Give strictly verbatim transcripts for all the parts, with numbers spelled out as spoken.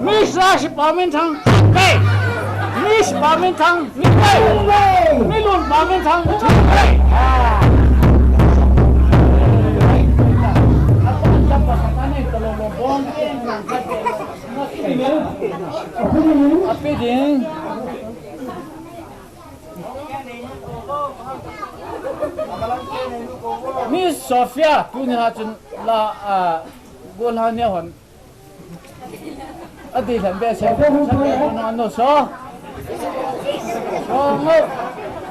Miss Rashi Paminthang, hey! Miss Paminthang, hey! Milun Paminthang, hey! Apa ding? Miss Sophia, tuni ha chun la, ah, gol ha ne hon. Adi lhan be se, lhan be no, no, so. So, no.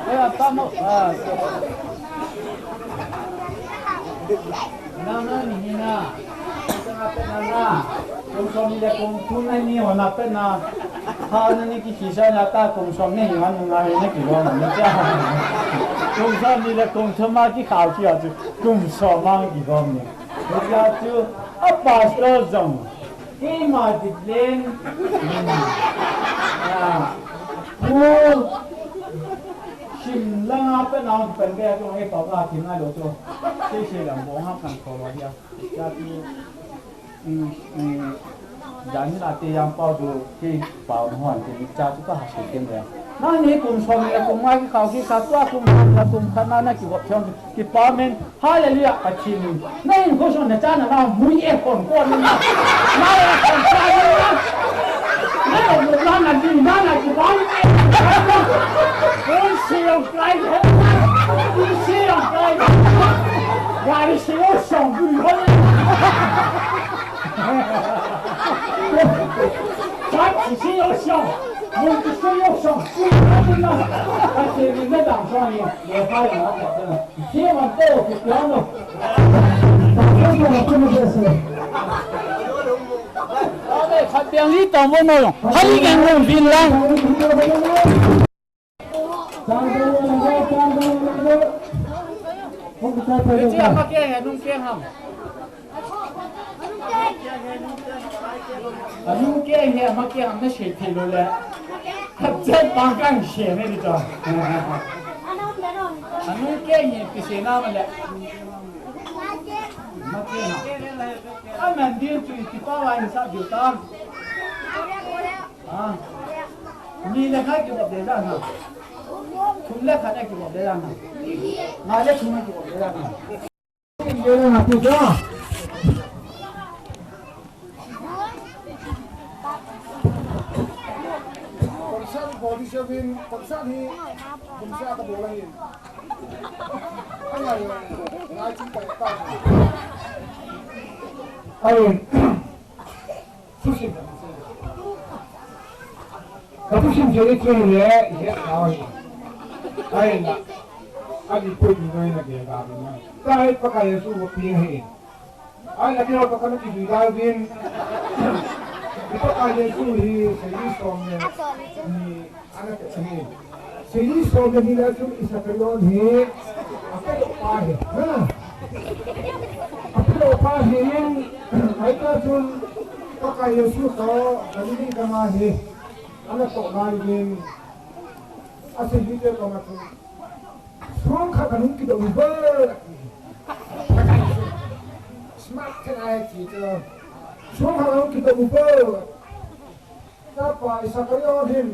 Eh, apa mo? Ah. Na, na, ni, ni, na. Kum som ni le kum thum na ni hon a pet na. Ha, na ni ki kisa na ta kum som ni hon na ni na ki hon na cha. Kum som ni le kum thum a ki khao ki a chu. Kum som a ki hon ni. Ni cha chu a pastor jong. Keima dit leng. Ah. Pu. Sim langa pet na hon pen be chu e pa ka kin na lo chu. Sei sei lam bo ha kan ko lo ya. Cha chu, um, um, jan ni la te yang pao chu, kei pao na hon, kei cha chu ka ha se ken le. Na ni kum som le kum nga ki khao ki kha tua kum khat na kum khat na na ki vop chong ki pa men, hallelujah, Pathen. Na in ko son na cha na na mui e kon kon na. Na e kon cha na. Na lo mu na na di na na ki pa. Oi, se yong kai he. Oi, se yong kai. Gari se yong song bu hon. Chan si si yo siang, mun si si yo siang, si yo siang, a si ni na dang siang ni, ye pa yo na ta na. Si man to, si yo no. Khat piang li tong bo no yong. Khat li keng lung bin lang. Hiche ama keng he, nung keng ham. Anung keng he, ama keng ham, na sei thei lou le. Hapchet bang kang sei ne di to. Anung keng he, ti sei na ma le. Ama keng ham. Aman din chu iti pa wa ni sa diu ta. Ah. Ni le khat kivop le dan ha. Thum le khat kivop le dan ha. Nga le thum kivop le dan ha. Ni le na tu ka. Concert bol di se vin, concert hi, concert ka bol ahi. Angai, ngai ching kai ta. Ai. Thusim. Ka thusim cheh ni chu hile, ihe tao hi. Ahinla. Ani pui ni noi na ge ga ni na. Ka hi Pakai Jesu va pi hi. Ahinla kei ho toh kana kijui dai uvin. Pakai Jesu hi seini som le ni ana pe ahi. Seini som le ni le chun Iskariot hi apedoh pa ahi. Ha? Apedoh pa ahin, ahita chun Pakai Jesu toh Galilee gam a hi ana toh lai uvin, aseini te koma chun, "Song khat kanung kidoh uvo," ati. Smart khat ahi ti chu. "Song khat kanung kidoh uvo." Chapa Iskariot hin,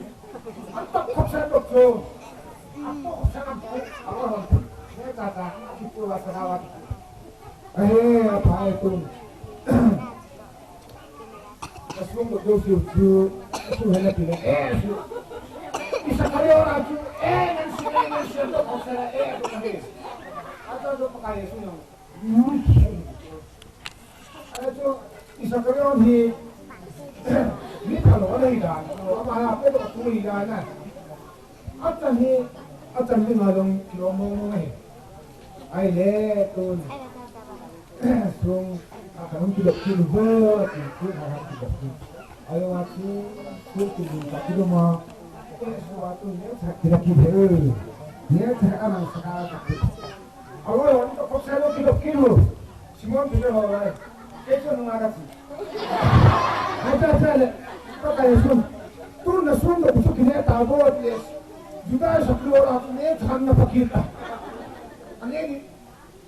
atah khop sa toh chu. Atah khop sa toh chu. Alo hon. Ne cha cha. Kitu la sa la. Ahe, apa itu. Kasung doh doh siu chu, chu hena pi le, eh, siu. Iskariot a chu, eh, nang siu, eh, nang siu, doh khop sa la, eh, doh khop sa la. Achu chu Pakai Jesu nang. Achu Iskariot hi, mi phalou ana hi dan, ama ha pedoh tu hi dan na. Achan hi, achan dinga jong kilom mong mong ahi. Ahile tun, song khat kanung kidoh kit uvo, ati, song khat kanung kidoh kit. Ahile chu, song kidong kit uva, song a tun neocha kila kit uve. Neocha ana saka kit. Alo, alo, to khop sa lo kidoh kit uvo. Simon Peter ho lai. Kei chu nunga kati. Acha, acha le. Pakai Jesu. Tun na song doh chu kine tauvo le. Judas Iskariot a chu neocha na pakit ta. Ane ni.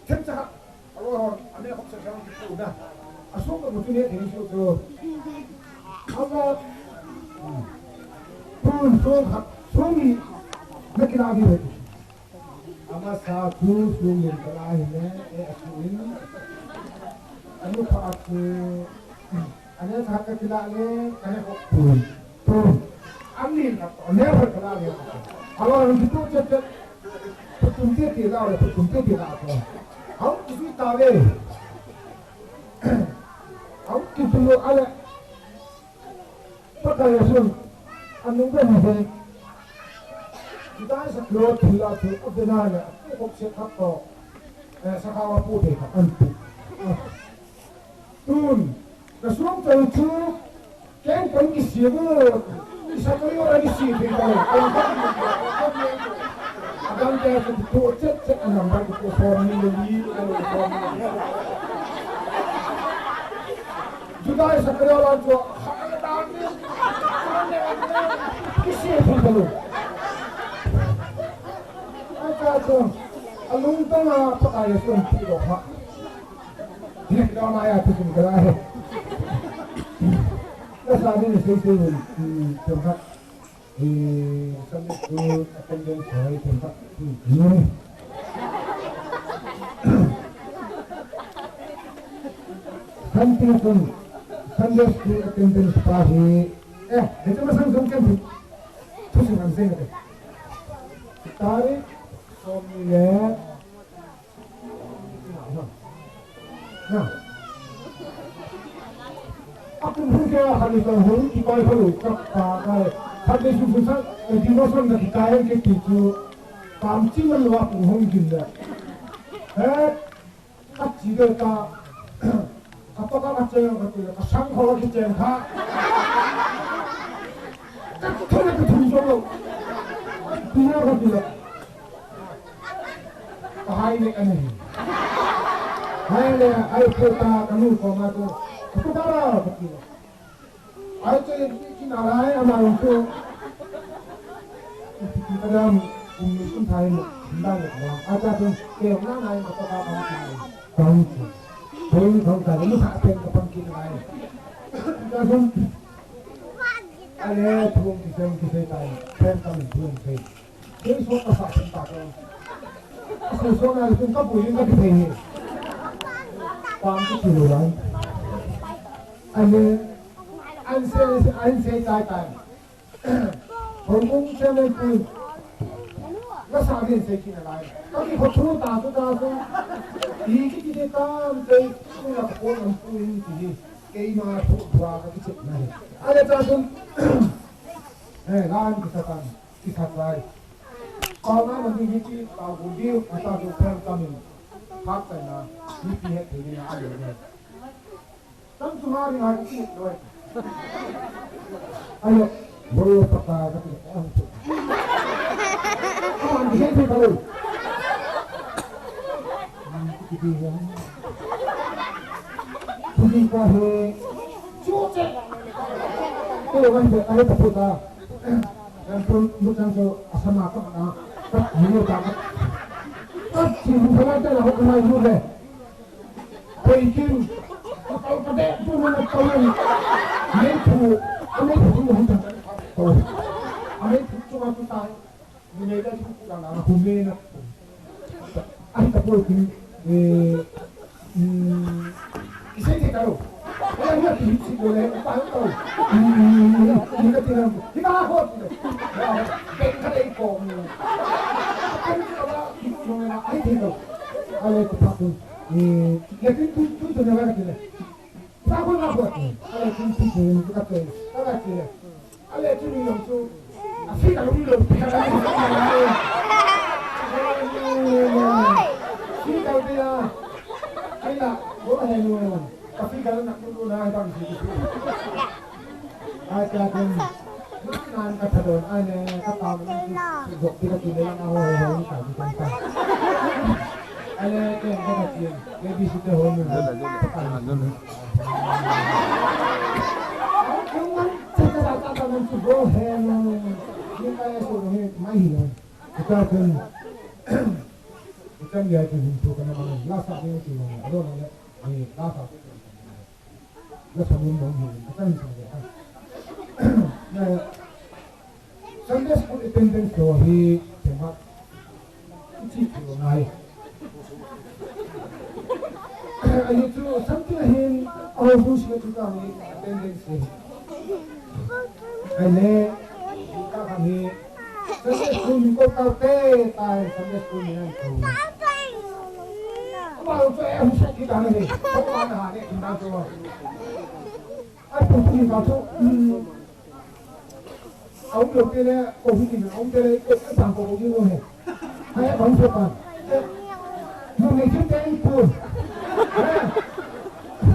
Themcha. Alo ho. Ane khop sa sa kitu na. Asong doh chu ne thei su chu. Ama. Tun song khat. Song ni. Na kila uve. Amasa chu song len kala hile, eh, asuin. Anu kha a chu, ane kha kakila le, kane khop pun. Pun. Anin kha to, ane kha kala le. Alo, anu tu chet chet. Phutum te te la le, phutum te te la to. Hau kisui ta le. Hau kisui lo ale. Pakai Jesu, anung be ni he. Judas Iskariot thil a chu, avenna le, apu khop se khat to. Eh, sakhaoa pu thei khat, an pu. Ah. Tun, na song chang chu, ken kon kisi mo, Iskariot a kisi thei khat. Adang te chu tu chet chet a number tu som ni le li, som ni le li. Judas Iskariot a chu, kisi thei khat. Acha chu, alungtang a Pakai Jesu ti lo ha. Ni da ma ya tu kin kala he. Lasa ni sei sei ni, tu ha. Eh, Sunday school attendance hai themkhat, hmm, hmm. Sunday school, Sunday school attendance pa hi, eh, hiche masang jong ken thu, thusim an sei kate. Tarik som ni le Na. Akum hu ke a khani ka hung kipai khalu ka pa kai. Khat le su su sa, eh, devotion ka kikai ke ti chu. Tam chi man lo akum hung jin le. Eh, ka chi de ka. Ka pa ka ka cheng ka ti le, ka sang kho ki cheng kha. Ka thun ka thun jo lo. Ti na ka ti le. Ka hai le ka nei. Hai le, hai ko ta ka nu ko ma ko. Ko ta ra ko ti. Ai che ki na lai ama ru ko. Ki ka dam kum ni kun thai mo. Nda le ko. A ta ko ke na na ko ta ka ka. Tang ko. Ko ni ko ta ni ha pen ko pan ki lai. Ka sun. Ale thum ki sen ki sei tai. Pen ka min thum sei. Kei so ka sa sim ta ko. Ka so so na sim ka bui ka ki thei ni. Pam ki ki lo lai. Ane, an se, an se tai tai. Hong kong se men pu. Na sa min se ki na lai. Ka ki ko thu ta su ta su. I ki ki de tam se. Ku na ko nam pu ni ki. Kei ma thu dua ka ki che na. Ale ta sun. Eh, lan ki sa tan. Ki khat lai. Pau na man ding hi ki, pau gu diu, a ta tu phem tamin. Phak tai na, mi pi het thei ding a le ne. Tam tu ma ding a ki loi. Ayo, bolo pata ka ti. Aman di hei ka lo. Kudi ka he. Chuche. Ko wan de ai ta puta. Kan tu lu kan so asama ka na. Ka ni ta ka. Ka chi lu ka ta la ho ka mai lu le. Peikin, ka kau ka deh tu na kau na. Mei thu, a mei thu hung ta. Kau. A mei thu chu ka tu tai. Ni mei da thu ku la na hu mei na. Ai ta poi kin, eh, mm, kisei te ka lo. Ai na ti si ko le, ta ko. Mm, ni ka ti na, ni ka ho ti le. Beng ka dei ko. Ai ti ka lo. Ale tu pa tu. Eh, ya tu, tu, tu, tu, na ka ti le. Sa ko na ko. Ale tu, tu, tu, ka tu. Ka ti le. Ale tu ni lo tu. Afi ka lo ni lo. Afi ka lo ni lo. Ai la, go ahead lo. Afi ka lo na tu lo na ba ni. Ai, ka ken. Nan ka thadon, ai le, ka ta lo. Jok ti ka ti le, na ho, ho, ho, ka ti ka. Ai le, ken ka ti. Ke bi si te ho ni. Ka ta ta ta nan tu go he no. Ni ka ya so he, mai hi no. Ka ken. Ka ken ya ti hin tu ka na ma. La sa ni ti no. Ado na le. Ni la sa. Na samun dong hi, ka chang sa le. Na Sunday school attendance lo hi, tema. Chi lo ngai. Ahi chu, something hin, a ho bu si chu ka hi, attendance hi. Ai le, ka ka hi, Sunday school min ko tau te, tai Sunday school min an ko. Ama lo cho e hu sa ki ta ne. Ko ma na ha ne kin da cho. Ai pu pu ni ka cho. Au lo te le, ko hu ni au te le, ko ka ta ko ko ni lo he. Ai ba so pa. Mo ne kin te ko.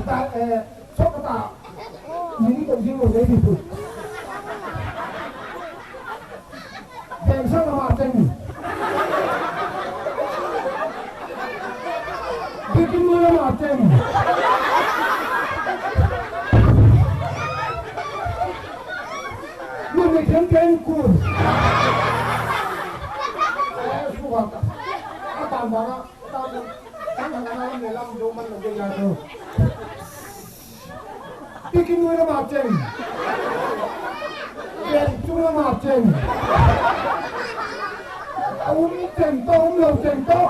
Ta eh, so ka ta. Ni ni ko ni lo le bi pu. Beng sang lama cheng. Bikin mu lama cheng. Ni ni ken ken ku. Eh, su ka ta. Ka ta ba na, ta ba. Ka na na na lam do man lo ya do. Bikin mu lama cheng. Ken chu lama cheng. A um cheng to, um lo cheng to.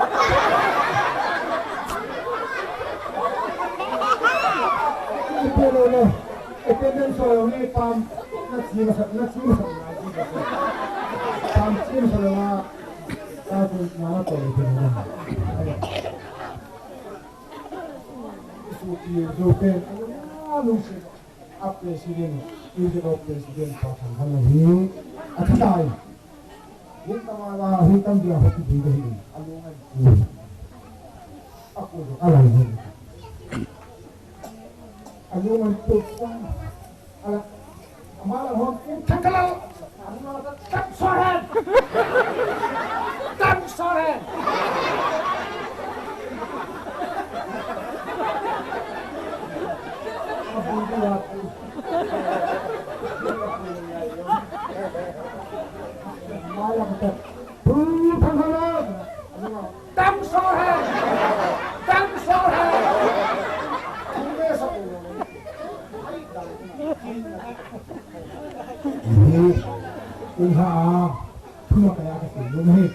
Ipi lo lo. Attendance so lo ni pam. Na chi ma sa, na chi ma sa. Pam chi ma sa lo na. Ta tu na na to ni na. Su ti zo pen. A lu se. A president, Union of President pa thang han hi, a thi tai. Hin tama la, hin tam dia hoti ding hi, a lu ngan ku. A ku a lai hi. A lu ngan ku sa, a la, a ma la hon ku thang ka la. Tam soren! Tam soren! Tam soren! Tam soren! Ni, ui ha, thuma kaya ka ti, lu hi.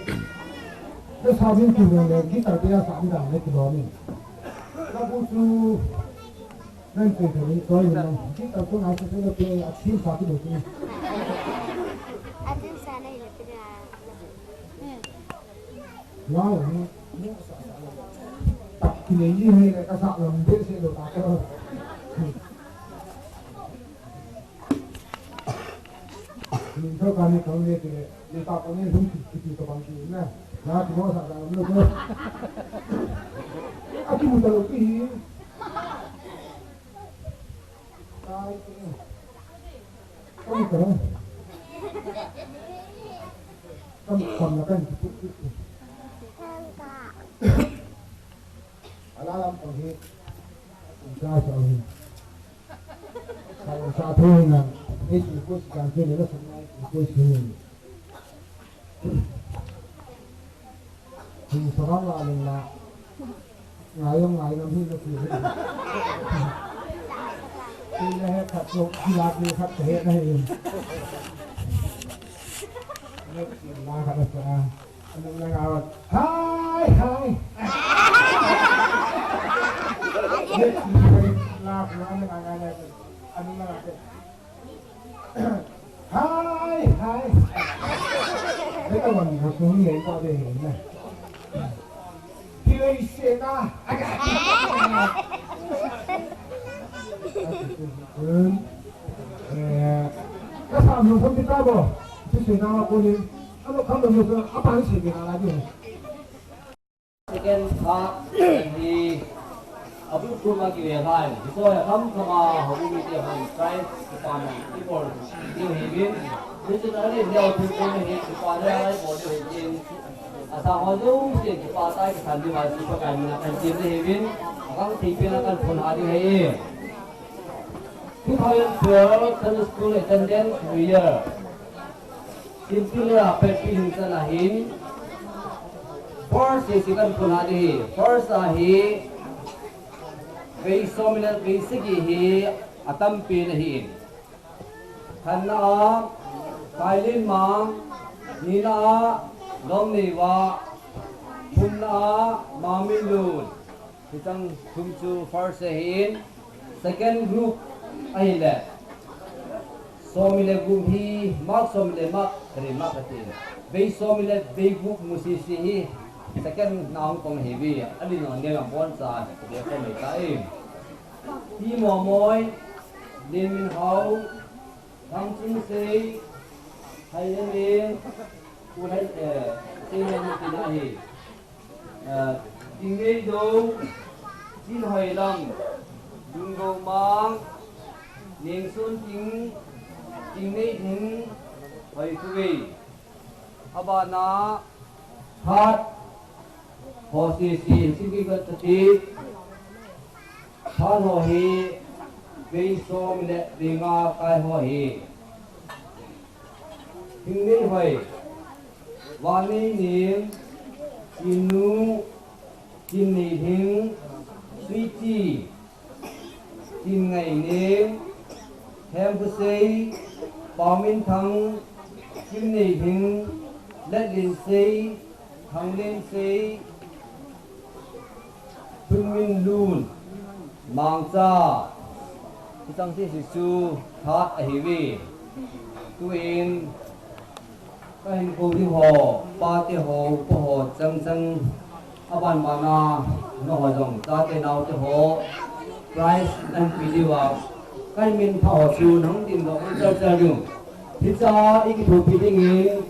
Ka sa bin ki lo le, guitar te ya sa bin da le ki lo ni. Ka bu chu, nan te te ni, ko ni lo. Guitar ko na chu te lo te, a thim sa ki lo ni. A thim sa na ile te na. Wow, ni, ni sa sa. Tak ki le ni he ka sa lo, be se lo ta ko. Min thou ka ni kong le ti le, ni ta ko ni hung ki, ki ti to bang ki na. Na ki mo sa sa lo ko. A ki mu ta lo ki hi. Tai ki. Kam ka. Kam kam la kan tu tu tu. Ala lam pang hi. Ka sa hi. Sa sa thu hi na. Ni ku kan ke ni la sa na ku hi. Hi sa la la la. Ngai jong ngai lam hi ka ti. Ti le he khat jong, ti la ti khat ka he na he. Ne ti la khat sa. Anung na nga. Hai, hai. Ne ti la khat na nga nga. Anung na nga. Hai, hai. Beta wan ko sung ye ko de na. Pilay sena. Eh, ka sa mo ko kita bo. Ti sena ko ni. Ano ka mo ko apa ni sena la ni. Second part hi abu kuma kive lai. Hiche a kam kama houbung mite hon prize kipana kibol diu ahin. Hiche a ni neo thu ko hi kipana lai bol diu ahin. Asa ho jouse kipa tah a kisan diu ahi, Pakai mina kahin tem diu ahin. Akang thei pen a kahin phon ha diu ahi. Two thousand twelve Sunday School Attendance Year. Simple a pet pi hin san ahin. First hi si kan puna di hi. First ahi. Vei som le vei sagi hi atampi na hi. Khatna a Kailin Mang, nina a Lomneiva, thumna a Mangminlun. Hichang thum chu first ahin, second group ahile. Som le group hi, mark som le mark, re mark ati. Vei som le vei group mu sisi hi, second na hung kong hi vi, ali no ne ma bon sa, de ko me ta e. Hi mo moi, Lin Min Hau, Thang Ching Sei, Hai Len Len, Pu Hai, eh, Sei Len Len Pu ahi. Eh, Tingneido, Chinhoilam, Dungdomang, Nengson Ting, Tingneiding, Hoithuvei. Abana, Hat, Hosisi, Sigi Gat Sati, Than ho hi, vei som le vei nga kai ho hi. Hingnei Hoi, Vanei Ning, Inu, Kinnei Hing, Suiti, Kinngai Ning, Hemphusei, Pauminthang, Kinnei Hing, Letlinsei, Thanglinsei, Thunminlun, Mangcha, hichang sisi chu Hat ahiuve. Tuin, kahin kou ding ho, pate ho, upa ho, chang chang, aban bana, nangho jong, chate naote ho, prize nahin pe diu a, kahin minpha ho chu, nahung dingdoh, nahung chelchel diu. Hiche a, i kithopi dingin,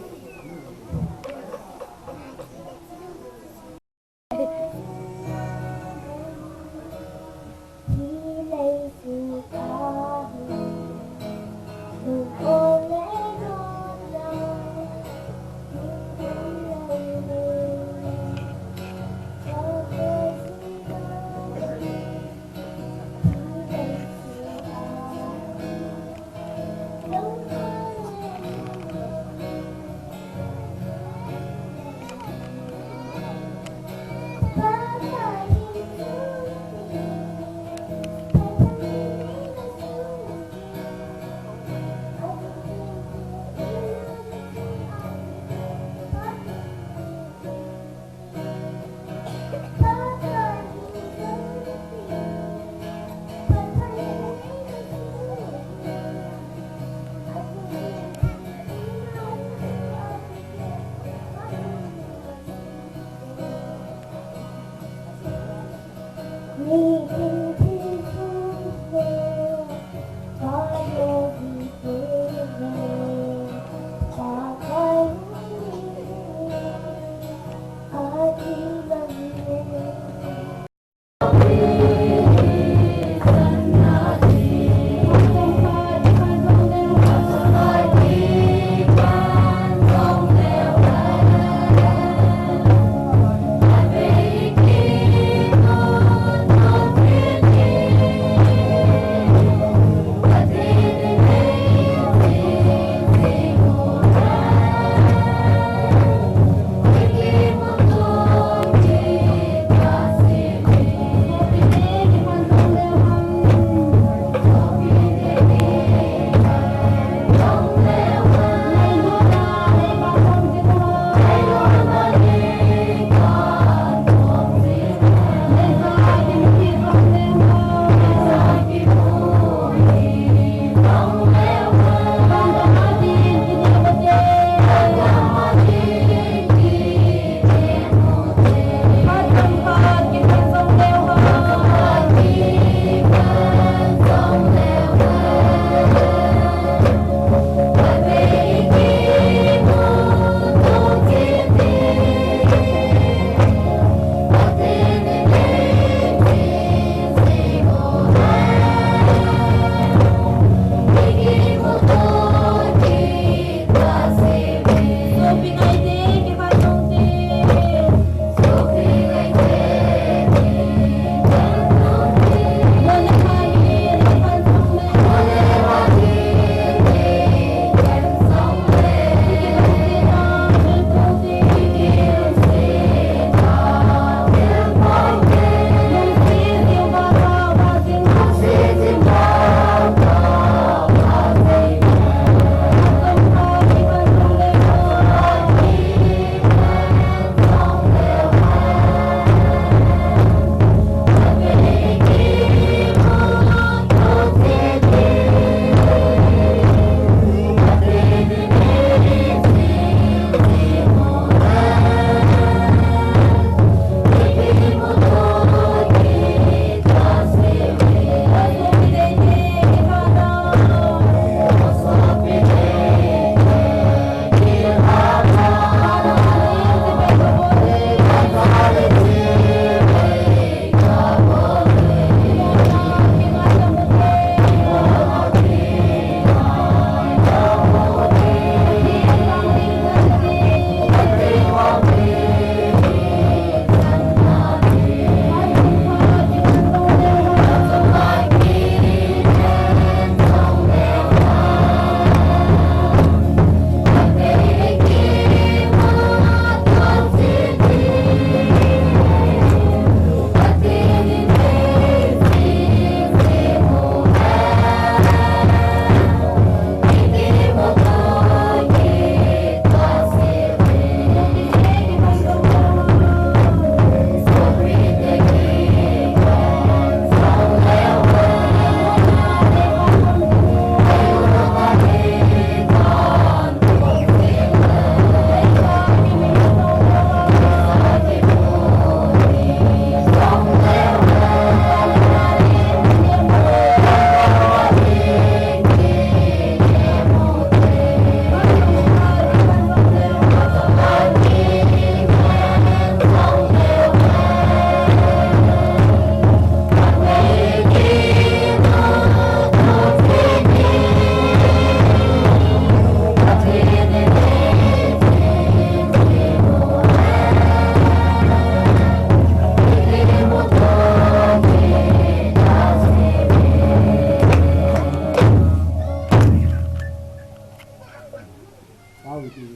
Hau ti.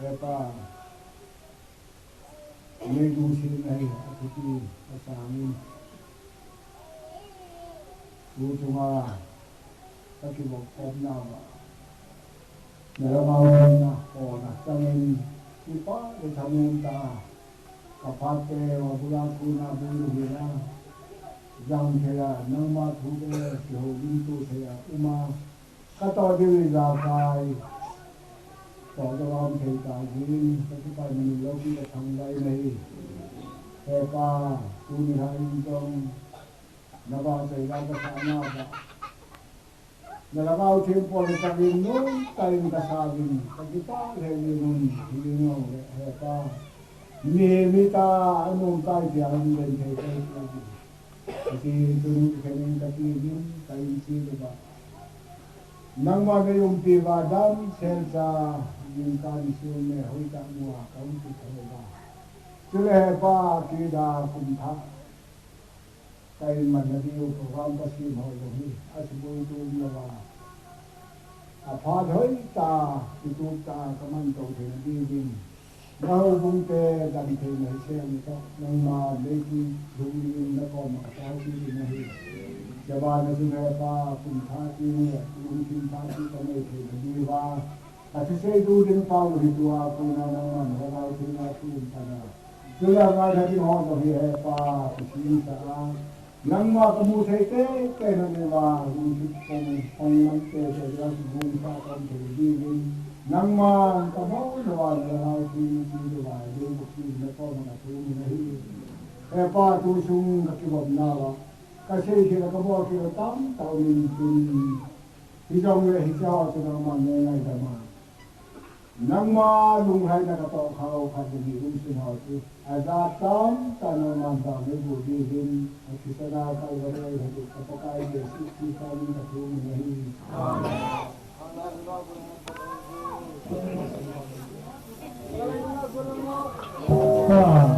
He Pa, nei lungsetna hi athupi asangin, tu chunga kakivop khomna uva, na lhagao thina hon achangin, kipah le thanom tah a, ka phat teu a bula kona bulu hina, jang thei a, nangma thu bou kihoulimto thei a uma, katoh diu ijakai, toh jong aum thei ta jin, kakipah in, lopi kathangvah in ahi. He Pa, tuni lhah in jong, na vahchoi la kasah nauva, na lhagao theng pon le changin nomtah in kasah uvin, kakipah lheh jeng un, hijing jongle, He Pa, mihem hitah a nomtah in tia hung genthei kei kei jin. Ati tuni khenin kati jin, ka in che uva, nangma nei umpi uva damsel cha, jingkah nisum le hoitah mu a ka umpi thei uva. Chule He Pa, kida kum thah ka in manna diu program kasem ho jong hi, asuboi tu umlouva, aphat hoitah, kitup tah a kaman tou theina diuvin, na houbung te damtheina hiseh in toh, nangma leipi lhung dingin na koma katao kit in ahi. Hiche bana chun He Pa, kum thah teng le lungthim thah teng kanei theina diuva, kathusei tu ding pau hi tua kona nangman na lhagao thina thu umtah a, chule ngailha ding ho jong hi He Pa, kisih sah a, nangma kamu thei teitei na diuva, lungthim pong, pong man teitei a kigong sah kaum thei diuvin, nangman kabol louva, na lhagao thina che diuva, deiboh pi na koma kathum in ahi. He Pa, tu sung kakivop nauva, kasei khel a kabol khel a tamtah um in tin, hijongle hiche ho chu nangman nei ngaidam a, nangma lunglhaina katoh khah u khat le ni umsun ho chu, ajat tamtah nangman taona neiboh diuvin, athisan a Calvary a hung lhung ka Pakai Jesu Christa min in kathum in ahi. Ah,